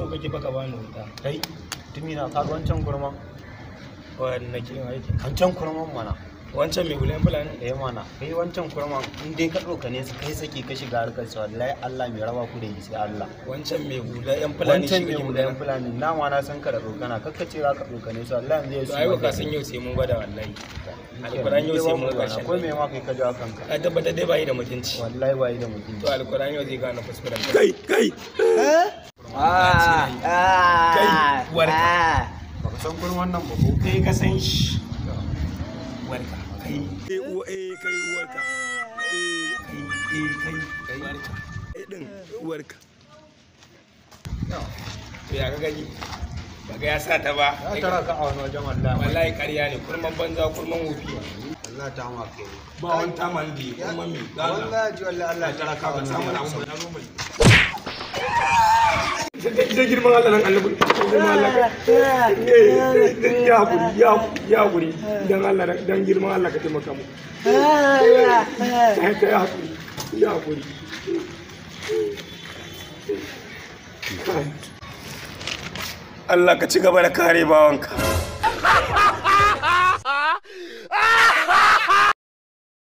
So kake baka bani wuta. Kai, tumi na ka ga wancan kurman. Wannan ke aiki. Wancan kurman mana. Wancan mai hulan fulani. Eh mana, kai wancan kurman in dai ka ɗauka su kai saki ka shiga harkar sa, wallahi Allah mai raba ku da yi sai Allah. Wancan mai hula yan fulani Wancan shi mai kake hulan magana. fulani na ma na san ka da ɗaukana, kakkace za ka ɗaukane su, wallahi yanzu ya To ai ka san yau sai mun gwada wallahi. Alquran yau sai mun ga karshen. Ko me ma kai ka jawo kanka? Ka tabbatar dai bai da mutunci. Wallahi bai da mutunci. To alquran yau zai gane kuskuren. Kai kai. Kai warka. Baka san kurman nan ba ko? Kai ka san shi. Warka. Kai. Eh eh kai warka. Eh kai eh kai warka. Eh din warka. To ya ka gani? Baga ya sa ta ba. Ya tara ka a wani wajen wallahi. Wallahi ƙarya ne, kurman banza kurman wofi. Allah ta ma kai. Ba wani taman da kurman mai. Wallahi ji wallahi Allah ya tara ka a wani wajen. Da girman Allah nan annabi, girman Allah. Ya hakuri, ya hakuri. Dan Allah dan girman Allah ka taimaka mu. Kai hakuri, ya hakuri. Allah ka ci gaba da kare bawanka.